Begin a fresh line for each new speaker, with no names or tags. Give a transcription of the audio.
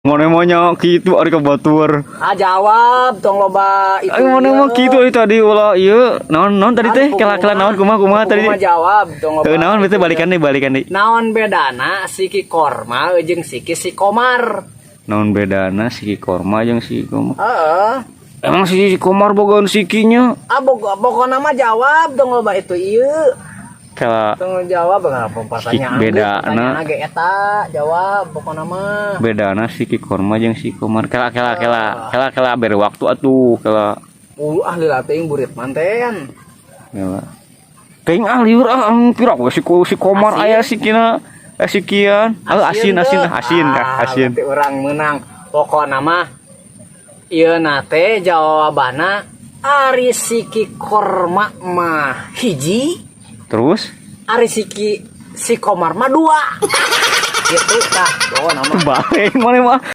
Mana mah nya kitu ari ka batur.
Ah, jawab tong loba itu.
Ayo, mana mah kitu ari tadi ulah ieu. Naon naon tadi teh? Kela kela naon, kumaha kumaha tadi?
Kumaha, jawab tong loba.
Heuh, naon itu? Balikan deui, balikan deui.
Naon bedana siki korma jeung siki si Komar?
Naon bedana siki korma jeung siki Komar?
Heeh.
Emang si Komar boga sikinya?
Ah, pokokna mah jawab tong loba itu ieu.
Kela.
Tong jawab apa pertanyaan.
Bedana.
Pertanyaan ge eta, jawab pokokna mah.
Bedana siki korma jeung si Komar. Kela kela kela kela kela, bere waktu atuh, kela.
Ah, lila teuing burit manten.
Kela. Teuing ah, lieur ah, pira we si si Komar.
Asin.
Aya sikina eh sikian. Ah, asin asin asin.
Ah,
asin.
Berarti urang menang. Pokokna mah ieu na teh jawabanna ari siki korma mah hiji,
Terus?
Ari siki si Komar mah dua. Gitu tah pokokna mah.
Balik mana mah.